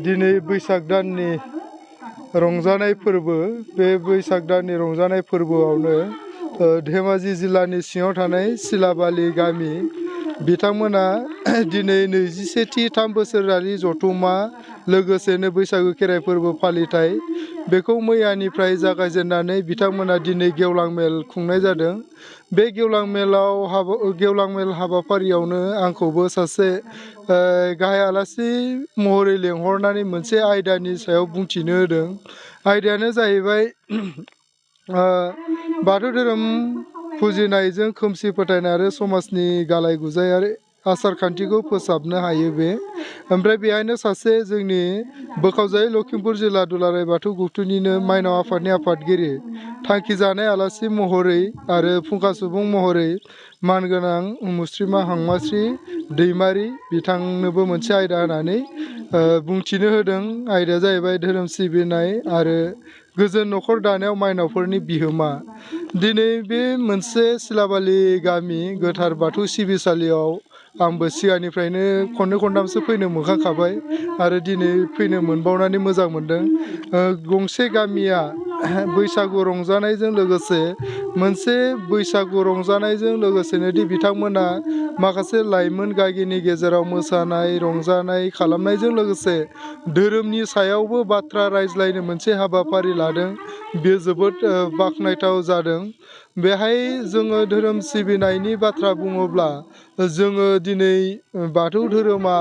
दिनै बैसाग दाननि रंजानाय फोरबो बे बैसाग दाननि रंजानाय फोरबोआवनो धेमाजि जिल्लानि सिङाव थानाय सिलाबालि गामि बिथांमोना दिनै 27थि 3 बोसोरारि जथुम्मा लोगोसेनो बैसागु खेराइ फोरबो फालिथाय बेखौ मैयानिफ्राय जागायजेननानै बिथांमोना दिनै गेवलां मेल खुंनाय जादों। बे गेवलां मेल हाबाफारियावनो आंखौबो सासे गाहाय आलासि महरै लेंहरनानै मोनसे आयदानि सायाव बुंथिनो होदों। आयदायानो जाहैबाय बाथौ धोरोम फुजिनायजों खोमसि फोथायनाय आरो समाजनि गालाय गुजायारि आसार खान्थिखौ फोसाबनो हायो बे। ओमफ्राय बेहायनो सासे जोंनि बोखावजायै लखिमपुर जिल्ला दुलाराय बाथौ गौथुमनिनो माइनाव आफादनि आफादगिरि थांखिजानाय आलासि महरै आरो फुंखा सुबुं महरै मानगोनां मुस्रिमा हांमास्रि दैमारि बिथांनोबो मोनसे आयदा होनानै बुंथिनो होदों। आयदाया जाहैबाय धोरोम सिबिनाय आरो गोजोन न'खर दानायाव माइनावफोरनि बिहोमा। दिनै बे मोनसे सिलाबालि गामि गोथार बाथौ सिबिसालियाव आंबो सिगांनिफ्रायनो खननै खनथामसो फैनो मोनखांखाबाय आरो दिनै फैनो मोनबावनानै मोजां मोनदों। गंसे गामिया बैसागु रंजानायजों लोगोसे मोनसे बैसागु रंजानायजों लोगोसेनोदि बिथांमोना माखासे लाइमोन गागिनि गेजेराव मोसानाय रंजानाय खालामनायजों लोगोसे धोरोमनि सायावबो बाथ्रा रायज्लायनो मोनसे हाबाफारि लादों। बेयो जोबोद बाख्नायथाव जादों। बेहाय जोङो धोरोम सिबिनायनि बाथ्रा बुङोब्ला जोङो दिनै बाथौ धोरोमा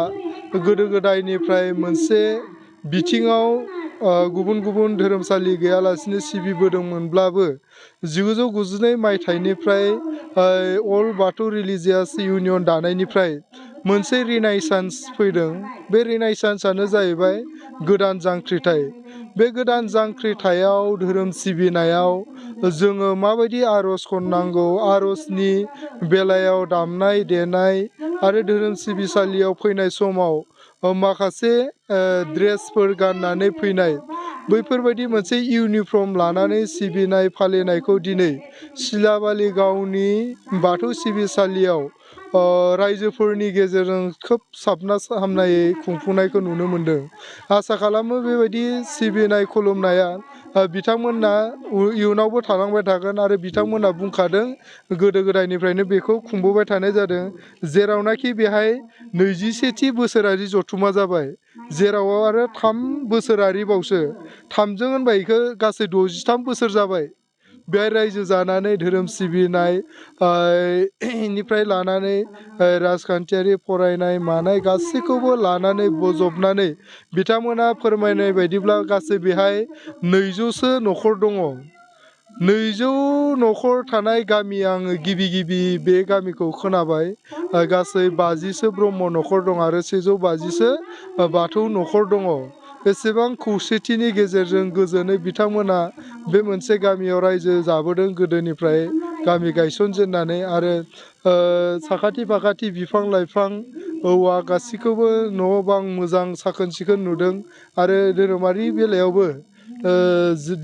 गोदो गोदायनिफ्राय मोनसे बिथिङाव गुबुन गुबुन धोरोमसालि गैयालासिनो सिबिबोदोंमोनब्लाबो 1992 मायथाइनिफ्राय अल बाथौ रिलिजियास इउनियन दानायनिफ्राय मोनसे रिनायसान्स फैदों। बे रिनायसान्सआनो जाहैबाय गोदान जांख्रिथाय। बे गोदान जांख्रिथायाव धोरोम सिबिनायाव जोङो माबायदि आर'ज खननांगौ, आर'जनि बेलायाव दामनाय देनाय आरो धोरोम सिबिसालियाव फैनाय समाव माखासे ड्रेसफोर गाननानै फैनाय बैफोरबायदि मोनसे इउनिफर्म लानानै सिबिनाय फालिनायखौ दिनै सिलाबालि गावनि बाथौ सिबिसालियाव रायजोफोरनि गेजेरजों खोब सबनस हामनायै खुंफुंनायखौ नुनो मोनदों। आसा खालामो बेबायदि सिबिनाय खुलुमनाया बिथांमोना इयुनावबो थालांबाय थागोन आरो बिथांमोना बुंखादों गोदो गोदायनिफ्रायनो बेखौ खुंबोबाय थानाय जादों। जेरावनाखि बेहाय 27थि बोसोरारि जथुम्मा जाबाय, जेराव आरो 3 बोसोरारिबावसो 3जों होनबा बेखौ गासै 63 बोसोर जाबाय। बेहाय रायजो जानानै धोरोम सिबिनाय निफ्राय लानानै राजखान्थियारि फरायनाय मानाय गासैखौबो लानानै बजबनानै बिथांमोना फोरमायनाय बायदिब्ला गासै बेहाय 200सो न'खर दङ। 200 न'खर थानाय गामि आङो गिबि बे गामिखौ खोनाबाय। गासै 50सो ब्रह्म न'खर दं आरो 150सो बाथौ न'खर दङ। बेसेबां खौसेथिनि गेजेरजों गोजोनै बिथांमोना बे मोनसे गामियाव रायजो जाबोदों गोदोनिफ्राय गामि गायसनजेननानै आरो साखाथि फाखाथि बिफां लाइफां औवा गासैखौबो न' बां मोजां साखोन सिखोन नुदों। आरो धोरोमारि बेलायावबो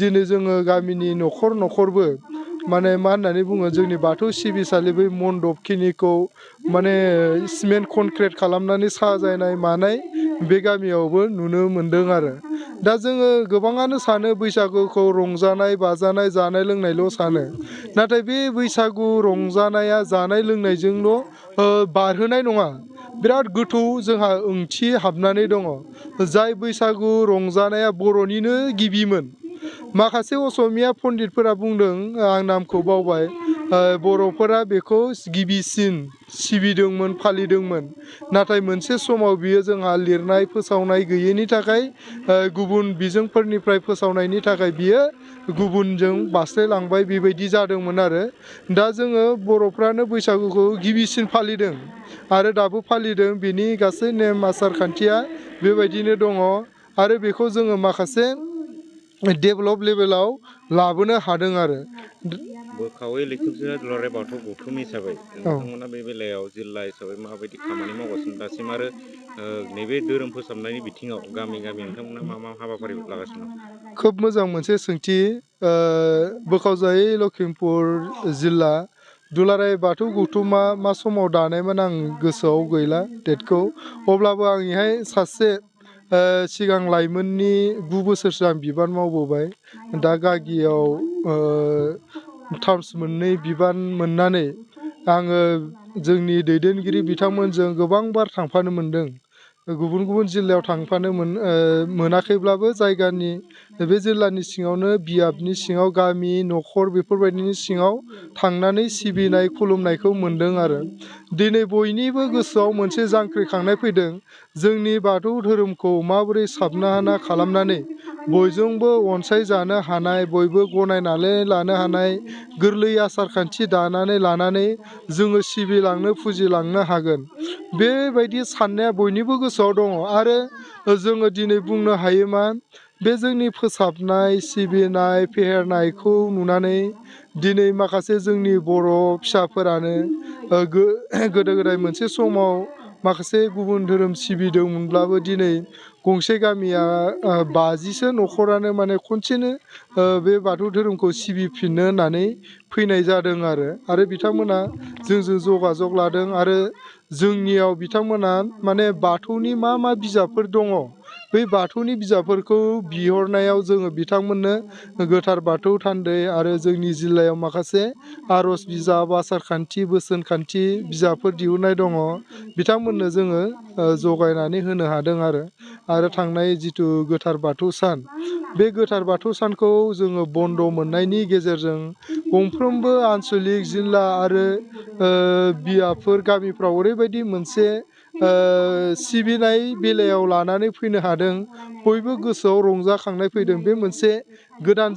दिनै जोङो गामिनि न'खर न'खरबो माने मा होननानै बुङो जोंनि बाथौ सिबिसालि बै मन्दपखिनिखौ माने सिमेन्ट कनक्रिट खालामनानै साजायनाय मानाय बे गामियावबो नुनो मोनदों आरो। दा जोङो गोबाङानो सानो बैसागुखौ रंजानाय बाजानाय जानाय लोंनायल' सानो। नाथाय बे बैसागु रंजानाया जानाय लोंनायजोंल' बारहोनाय नङा। बिराद गोथौ जोंहा ओंथि हाबनानै दङ। जाय बैसागु रंजानाया बर'निनो गिबिमोन। माखासे असमिया पन्डितफोरा बुंदों, आं नामखौ बावबाय, बर'फोरा बेखौ गिबिसिन सिबिदोंमोन फालिदोंमोन। नाथाय मोनसे समाव बियो जोंहा लिरनाय फोसावनाय गैयैनि थाखाय गुबुन बिजोंफोरनिफ्राय फोसावनायनि थाखाय बियो गुबुनजों बास्लायलांबाय बेबायदि जादोंमोन आरो। दा जोङो बर'फ्रानो बैसागुखौ गिबिसिन फालिदों आरो दाबो फालिदों। बिनि गासै नेम आसार खान्थिया बेबायदिनो दङ आरो बेखौ जोङो माखासे डेभेलप लेभेलाव लाबोनो हादों आरो। बोखावै लैखोमजोला दुलाराय बाथौ गौथुम हिसाबै नोंथांमोना बे बेलायाव जिल्ला हिसाबै माबायदि खामानि मावगासिनो दासिम आरो नैबे धोरोम फोसाबनायनि बिथिङाव गामि नोंथांमोना मा हाबाफारि लागासिनो दं? खोब मोजां मोनसे सोंथि। बोखावजायै लखिमपुर जिल्ला दुलाराय बाथौ गौथुमा मा समाव दानायमोन आं गोसोआव गैला डेटखौ, अब्लाबो आं इहाय सासे सिगां लाइमोननि 9 बोसोरसो आं बिबान मावबोबाय। दा गागियाव टार्म्स मोननै बिबान मोननानै आङो जोंनि दैदेनगिरि बिथांमोनजों गोबां बार थांफानो मोनदों। गुबुन गुबुन जिल्लायाव थांफानो मोनाखैब्लाबो जायगानि बे जिल्लानि सिङावनो बियाबनि सिङाव गामि न'खर बेफोरबायदिनि सिङाव थांनानै सिबिनाय खुलुमनायखौ मोनदों आरो। दिनै बयनिबो गोसोआव मोनसे जांख्रिखांनाय फैदों, जोंनि बाथौ धोरोमखौ माबोरै साबना खालामनानै बयजोंबो अनसायजानो हानाय, बयबो गनायनानै लानो हानाय गोरलै आसार खान्थि दानानै लानानै जोङो सिबिलांनो फुजिलांनो हागोन। बेबायदि साननाया बयनिबो गोसोआव दङ आरो जोङो दिनै बुंनो हायो मा, बे जोंनि फोसाबनाय सिबिनाय फेहेरनायखौ नुनानै दिनै माखासे जोंनि बर' फिसाफोरानो गोदो गोदाय मोनसे समाव माखासे गुबुन धोरोम सिबिदोंमोनब्लाबो दिनै गंसे गामिया 50सो न'खरानो माने खनसेनो बे बाथौ धोरोमखौ सिबिफिननो होननानै फैनाय जादों आरो बिथांमोना जोंजों जगाजग लादों आरो जोंनियाव बिथांमोना माने बाथौनि मा बिजाबफोर दङ, बै बाथौनि बिजाबफोरखौ बिहरनायाव जोङो बिथांमोननो गोथार बाथौ थान्दै आरो जोंनि जिल्लायाव माखासे आर'ज बिजाब, आसार खान्थि, बोसोन खान्थि बिजाबफोर दिहुननाय दङ, बिथांमोननो जोङो जगायनानै होनो हादों आरो थांनाय जिथु गोथार बाथौ सान, बे गोथार बाथौ सानखौ जोङो बन्द' मोननायनि गेजेरजों गंफ्रोमबो आनसलिक जिल्ला आरो बियाबफोर गामिफ्राव ओरैबायदि मोनसे सिबिनाय बेलायाव लानानै फैनो हादों, बयबो गोसोआव रंजाखांनाय फैदों। बे मोनसे गोदान